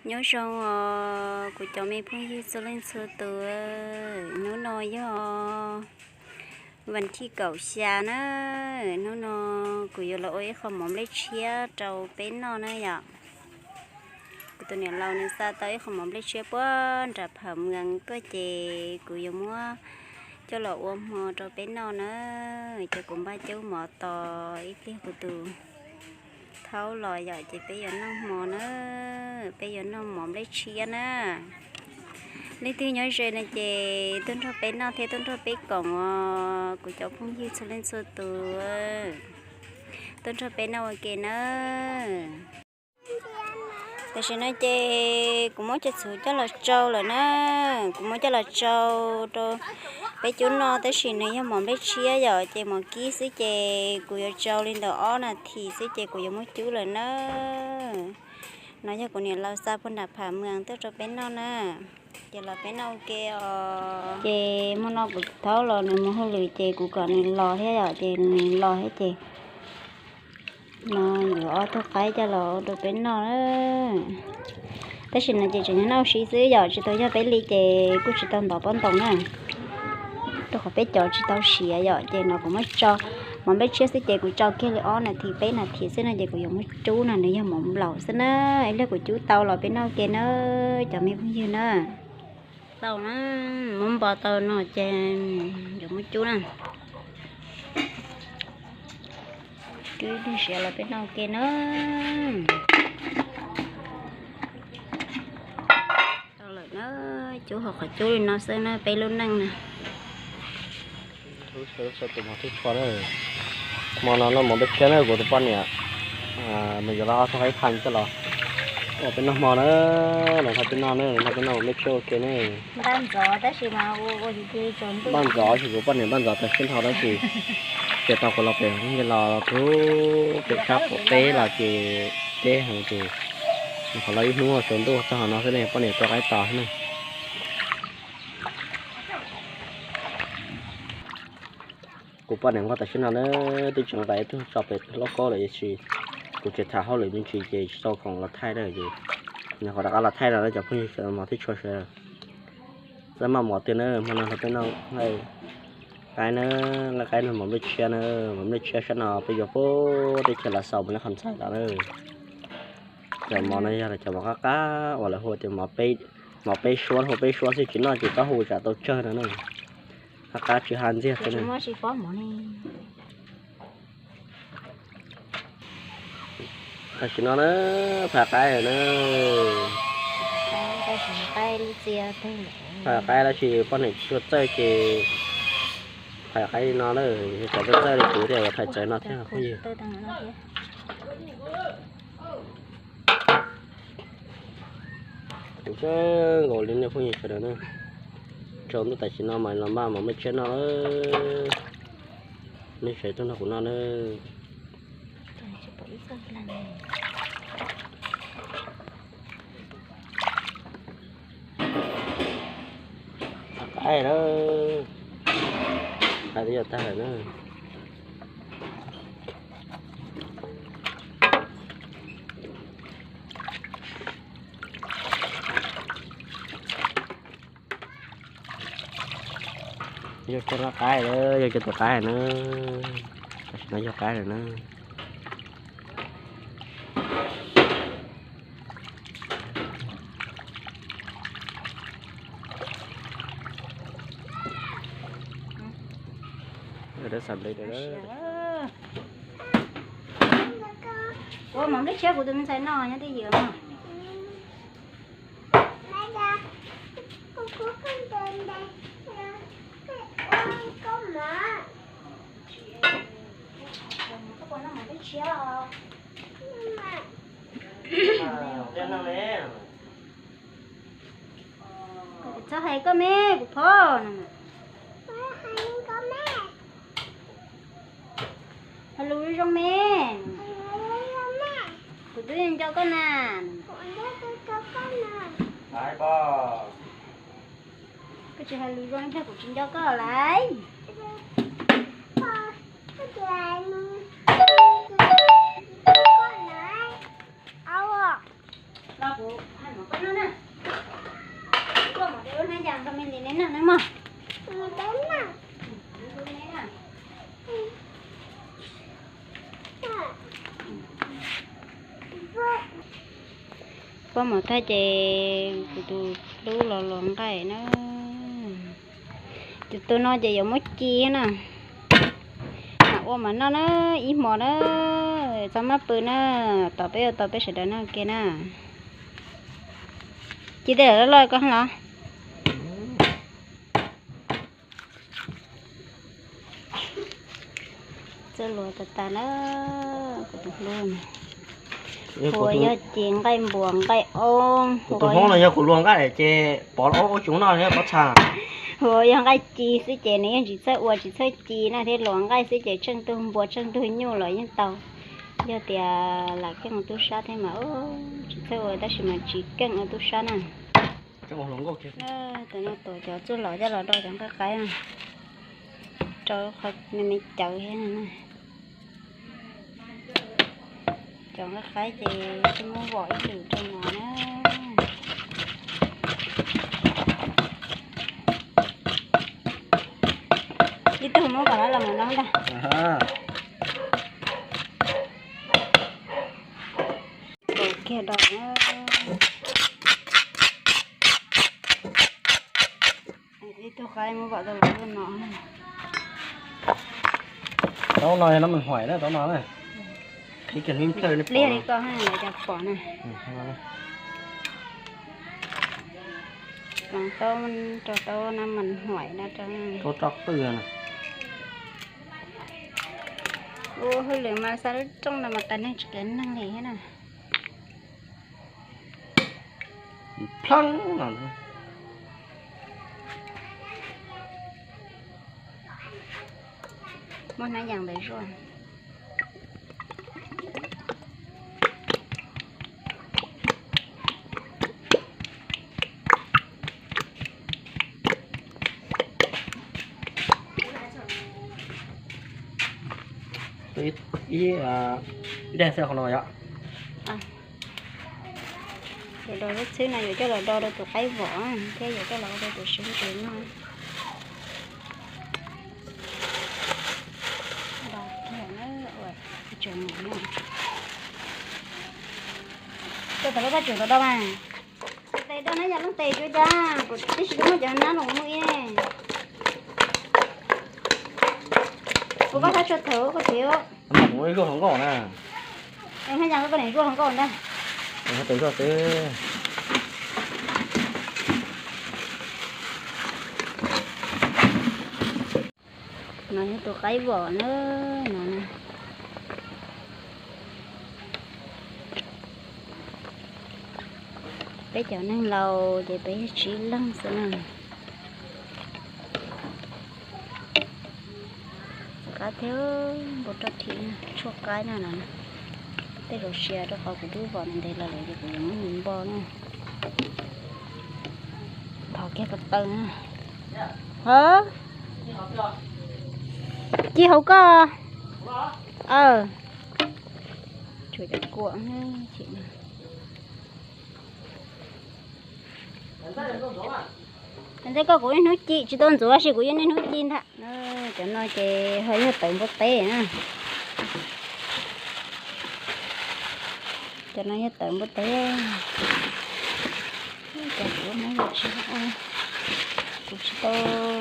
Nyob zoo os kuv cov me phooj ywg txhua leej txhua tus, hnub no yog vas thib kaum xya na, hnub no kuv yuav los ua ib qho mov nplej tshiab rau peb noj na yom. Kuv tus niam laus nws xa tau ib qho mov nplej tshiab puag nram Pham Mwas tuaj ces kuv yuav muab coj los ua hmo rau peb noj na. Ces kuv npaj cub mov tos ib pliag kuv tus thaub los yom, ces peb yuav noj hmo na, peb yuav noj mov nplej tshiab na. Leej twg nyob ze no ces tuaj nrog peb noj thiab tuaj nrog peb koom os kuv cov phooj ywg txhua leej txhua tus, tuaj nrog peb noj ua ke na. Tam sim no ces kuv muab cov txhuv coj los tsau lawm na, kuv muab coj los tsau rau peb cub noj, tab sis nws yog mov nplej tshiab yom, ces mov kib xwb ces kuv yuav tsau li ntawm ob nas this xwb ces kuv yuav muab cub lawm na. No yog kuv niam laus xa puag nram Pham Mwas tuaj rau peb noj na. Ces los peb noj ua ke os. Ces hmo no kuv thaub los nws mus hauj lwm ces kuv kom nws los thiab yom, ces nws los thiab ces no yuav ob tug qaib coj los ua rau peb noj. Tab sis no ces tseem yog noj ua si xwb yom, tsis tau yog peb li ces kuj tsis tau ntov pob ntoos na. Rau qhov peb cov tsis tau siav yom, ces no kuv muab tso mov nplej tshiab xwb ces kuv tsau kiag li ob nas this peb nas this xwb no ces kuv yuav muab cub no, nws yog mov nplaum xwb na. Ib pliag kuv cub tau los peb noj ua ke na, cov me phooj ywg na. Tau na, muab npo tau no ces yuav muab cub na. Cub ib pliag siav los peb noj ua ke na. Tau lawm na, cub hauv qhov cub li no xwb na peb lub neej na. Hmo no noj mov nplej tshiab na, kuv tus poj niam nws yuav los ob tug qaib phaj coj los ua peb noj hmo na. Nws nrog peb noj na, nws nrog peb noj mov nplej tshiab ua ke na. Npaj ntxov tab sis kuv poj niam npaj ntxov tas siab nrho tab sis ces tau kuv los pem nce los rub pem sab qaum teb los ces teb heev ces nws qhov los ib hnub tsaus ntuj txog hov no xwb ne, poj niam tua qaib tos xwb na. Kuv poj niam nquag tam sim no na, twb tseem nqa ib tug tso pem lub kaub lawm tiam sis kuv tseem tham hauj lwm me ntsis ces tsis tau khoom los thaij na ces nws qhov rov qab los thaij no na cov phooj ywg sawv daws mog, tib tshua sawv daws. Txawj maj mov tiag na, hmo no nrog peb noj nqaij qaib na, nqaij qaib nrog mov nplej tshiab na, mov nplej tshiab sab no peb yuav puag teb chaws Lav Xaus mus nyob qhov ntxhais los na. Cov mov no yog cov mov qab qab uas lawv hu tias mov peb suab, hu peb suab xwb tsis noj ces koj hu tsam tau tsawg no na. Qab qab tsis ha ntxiag xwb na. Tam sim no na, phaj qaib lawm na. Phaj qaib tab sis poj niam tsis tshua txawj ces phaj qaib li no na, yog cov txawj txawj li kuv thiaj yuav phaj txawv no thiab phooj ywg. Kuv tseem nkaus li nej phooj ywg sawv daws na. Tsaus ntuj tam sim no mas los npaj mov nplej tshiab noj lawm. Nej sawv daws tuaj nrog kuv noj na. Phaj qaib lawm, phaj twb yuav tag lawm na. Yog cov qaib lawm, yog cov tus qaib na. Tam sim no yog qaib lawm na. Ua mov nplej tshiab kuv tus me ntxhais noj nyob twj ywm no. Txhob hais koj me, kuv phob no. Hais lus zoo me. Kuv twb nco koj na. Koj tsis hais lus zoo ib pliag kuv tsis nco koj lawm. Los kuv hais no Poj Mom Thaj ces kuv tus hlub los luas nqaij na. Tus tus no ces yuav muab ci na. Mam ua mam noj na, ib hmo na, txhob maj pw na, tos peb ua tau peb sawv daws noj kiag na. Ci tej lawm loj loj koj los. Txawj luas tas tas na, kuv tus hlub. Hu ua yog ci nqaij npuas nqaij oob. Kuv tus hlub no yog kuv luas nqaij ces pov ua ub cov no yog pov txha. Hu ua yog nqaij ci xwb ces nws yeej tsis txawj ua tsis txawj ci na, thiab luas nqaij xwb ces tsheej tug npua tsheej tug nyuj los yeej tau. Yog tias lam keej ua tub sab thiab mas tsis txawj ua tab sis mas tsis keej ua tub sab na. Tus no tuav cov txuj lom coj los rau cov nqaij qaib, rau qhov me me cawv thiab na. Cov nqaij qaib ces tsis muab vom ib lwm rau no na. Ib tug muab kom lawv los mus noj ntag. Kiag do na. Ib tug qaib muab vom tau los lub no. Taub no yog no mas huaim na, taub no na. Ib kiag ib plawg pliag li koj lawv cov pom na. Taub rau taub no mas huaim no rau. Ua hauj lwm mas xa lub rooj no mas tas neeg tsis kev neeg li thiab na. Plheeb no. Muab hnab yas ntawd zuaj. Ib daig xwb qhov no yom. Ces do lub txhwb no yuav coj los do rau tus qaib vom thiab yuav coj los ua rau tus siv ntsis no. Do kiag na, ua tsuag mus na. Coj tau lub koj tsuag tau do mas. Tes do na yog leej tes tsuag da, kuv tib si muaj cov nab los muaj ib. Kuv koj thab tsuag thawv koj tsev. Kuv zuaj hluas nkauj na. Haj yam koj niam zuaj hluas nkauj ntag. Tes zuaj xwb. No yog tus qaib vom na, no na. Peb cov neeg laus ces peb yog tsib leeg xwb na. Qab thiab npua roj thim tshuaj qaib na no. Tej zaum sia rau qhov kuv twb vom ntev los lawm ces kuv yuav muab nws npo na. Thov kiag ko taw na. Ci hauv koj. Tshuav cov kuam chim. Ntxawm koj kuv niaj hnub ci tsis tau ntxuav tab sis kuv yeej niaj hnub ci ntag. Cov no ces ho yog tawv npua teb na. Cov no yog tawv npua teb. Cov kuv no yog tsis, kuv tsis tau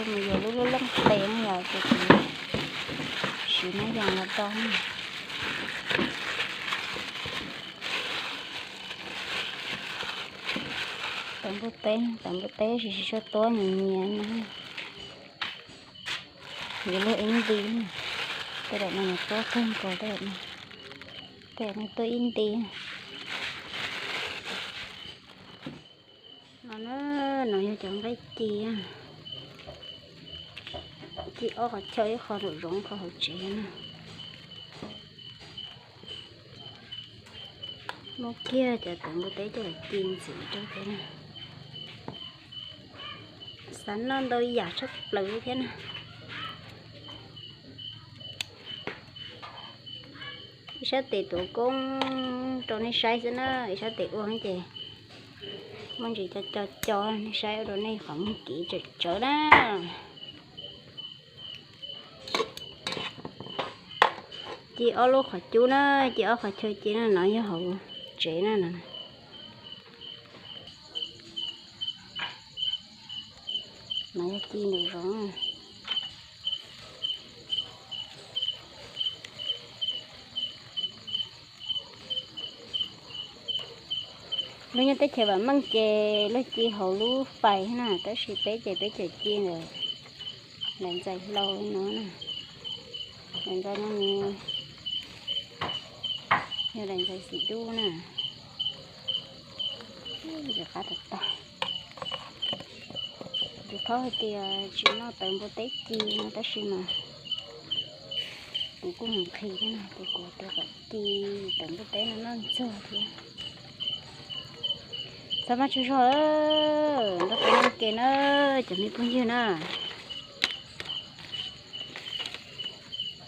mus yuav lub lub leej tes no yog ces kuv siv no yog los do. Tawv npua teb, tawv npua teb tsis tsis tshua tuab nyias nyias no. Yuav luag ib nti, tej daim no tuab kawg nkaus, tej daim no tuab ib nti. No na, no yog cov nqaij ci, ci ob qhov chaw ib qho nraum zoov ib qho hauv tsev na. Muab kiag cov tawv npua teb coj los ci ntxiv rau thiab na. Xav noj ntau yam tshaj plaws thiab na. Ib sab tes tuav koob rau nej saib xwb na, ib sab tes ua ces Muaj ntsis co co co, nej saib ua rau nej qhov muag kiv tsawv tsawv na. Ci ob lub qhov cub na, ci ob qhov chaw ci na, no yog hauv tsev na no. No yog ci nraum zoov. Lub nyob teb chaws vam meej ces luag ci hauv lub fais na, tab sis peb ces peb cawm ci ntawm daim ntxais hlau no na. Daim ntxais no nws yog daim ntxais xim dub na. Ntxim qab tag tag. Kuv paub hais tias tsis noj tawv npua teb ci no tab sis mas kuv kuj mus nqhis thiab na, ces kuv tias kom ci tawv npua teb no noj ntxuag thiab. Txhob maj tsaug zog, nrog peb noj ke na, cov me phooj ywg na.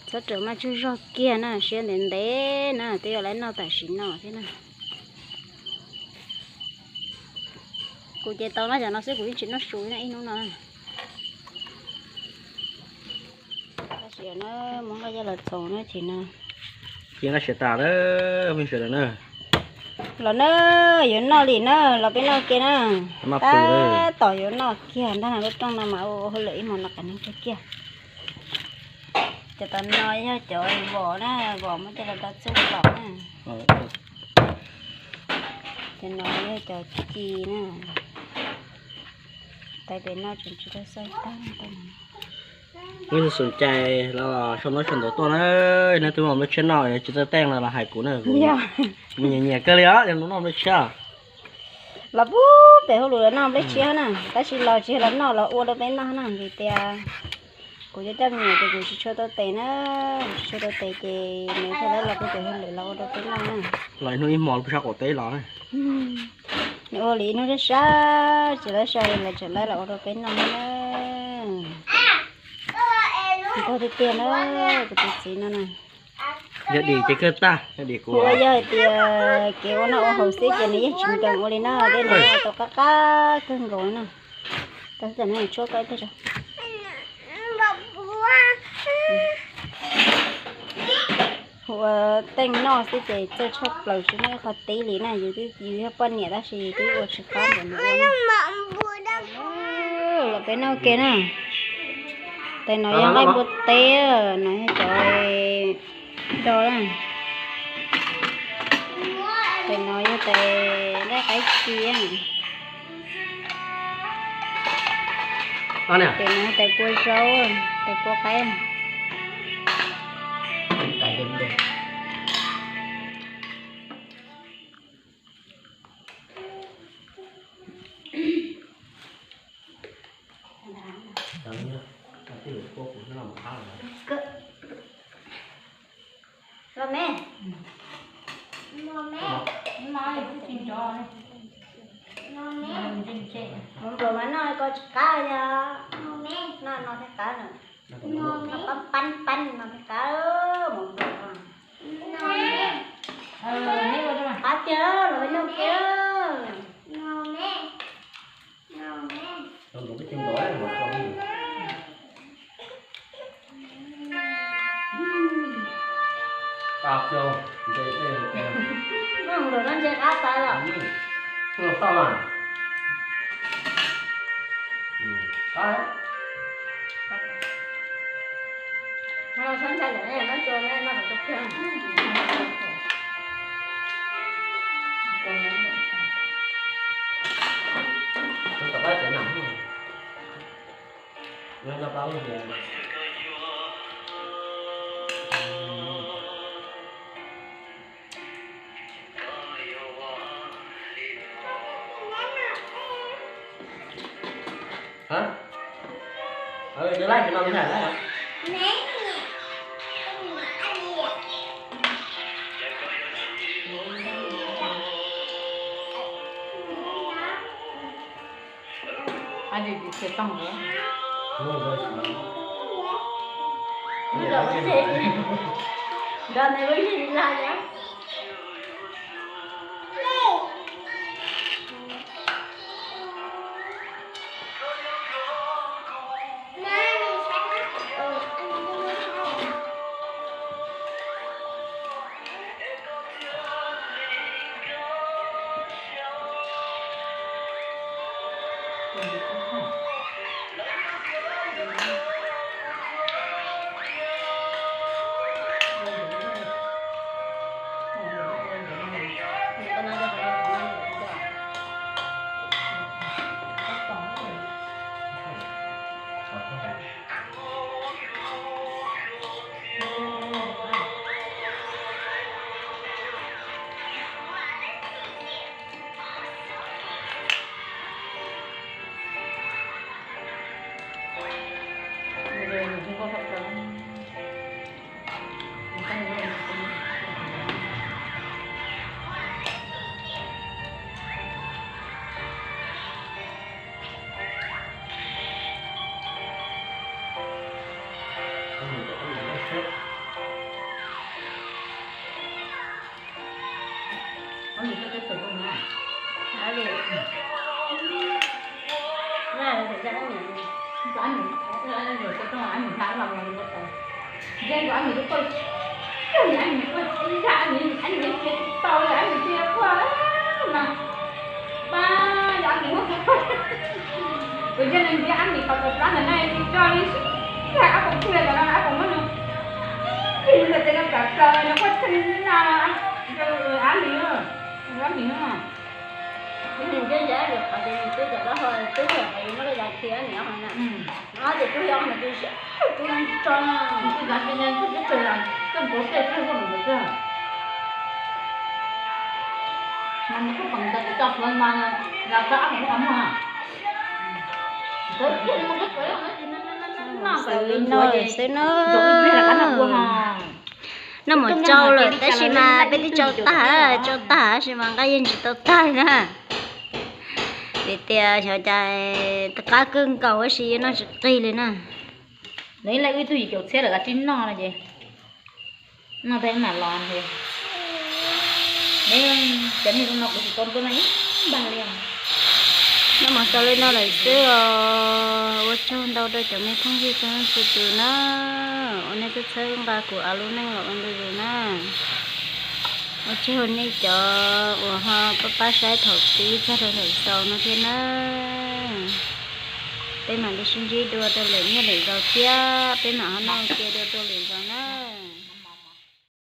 Txhob rawm maj tsaug zog kiag na, siab ntev ntev na, twb yuav lawv noj tam sim no thiab na. Kuv ces tau noj cov no xwb, kuv yeej tsis noj su na ib hnub no. Tab sis na, muab nqaij coj los txoos na ces no. Ces nqaij siav tas na, phooj ywg sawv daws na. Los na, yuav noj li na, los peb noj ke na. Tab tom yuav noj kiag ntag, lub rooj no mas ua hauj lwm ib hmos no qas neeg kiag kiag. Cov tom no yog cov vos na, vos muab coj los rau txuj lom na. Cov no yog cov ci na. Tais pem no tseem tsis tau xaws tag. Leej twg xom cai los sau ntaub sau ntawv tuaj na, leej twg muaj nplej tshiab noj tsis txawj teej los hais kuv na, kuv nyiam nyiam kawg li os, noj nplej tshiab. Los pub pem hauj lwm los noj nplej tshiab na, tab sis los tsis yog los noj, los ua rau peb noj na, vim tias kuv cov coj me nyuam ces kuv tsis tshua tau tes na, kuv tsis tshua tau tes ces nws thiaj li los pub pem hauj lwm los ua rau peb noj na. Los ib hnub ib hmo pub sab qaum teb los na. Nws ua li ib hnub sab sab, tsis laib sai li lawv tseem laib los ua rau peb noj na. Nkauj tiag tiag na, kuv tus txiv no na. Yog dim ces kawg tag, yog dim kuv. Kuv yog hais tias kev ua noj ua haus xwb ces nws yeej tsis nkees ua li no, tej no tau qab qab kawg nkaus na. Tau tam no tshuab koj ib pliag tso. Ua teej noj xwb ces txawj tshaj plaws tsis muaj ib qho tib li na, yus twb yus yog poj niam tab sis yus twb ua tsis qab npaum nws ua na. Los peb noj ke na. Tais no yog nqaij npua teb, no yog cov do na. Tais no yog tais nqaij qaib ci. Tais no tais kua zaub, tais kua qaib. Los me. Los me. Mus nplua mas noj ko tsis qab yog. Noj no thiaj qab na. Noj pab pab pab no thiaj qab, mus nplua. Qab tiag los me noj kiag. Noj ntse qab tas los. Hả? Ừ, tôi lấy cái nông này đấy hả? Ai đi, đi xe tông nữa. Giờ này mới đi làm nhá. Tus yog nws ntiav ab mis qhov tau plab ntawm no tsis tso li, sib hais ab pom kuj li ntawm no ab pom muab nws, ib ntawm tes no plam plaws no quaj txheej no, ab mis, ab mis no. Nws ntiav yog ab mis qhov ces nws twb cov dab ho twb yog qhov yuav muab laj ya khi ab mis qhov na. Ob ces twb yog ob ntawd ces sib tub no tsis tso no. Twb tso, twb tso, twb tso. Mas nws kuj pom ntawd tsis tso plhuav mas los tso ab mis qhov muag. Xav li no xwb no. Noj mov tsau lawm tab sis mas peb twb tsau tag, tsau tag tab sis mas nqaij yeej tsis tau tag na. Vim tias xyov cas qab kawg nkaus tab sis yuav noj tsis qig li na. Nws ib leeg wb tug yim caum txhiab lawm kav tsij noj no ces noj tag mam los. Cov niag no kuv tsis tau ntuj no ib npag li. Noj mov xaus li no lawm xwb os. Ua tsaug ntau rau cov me phooj ywg txhua leej txhua tus na, uas nej txhawb txhawb nqa kuv av lub neej los ua ntu zus na. Ua tsaug nej cov uas ho pab pab saib thaum pib txog rau thaum xaus no thiab na. Peb mam li sib ntsib dua rau lwm niaj lwm zaus thiab, peb mam ho noj ua ke dua rau lwm zaus.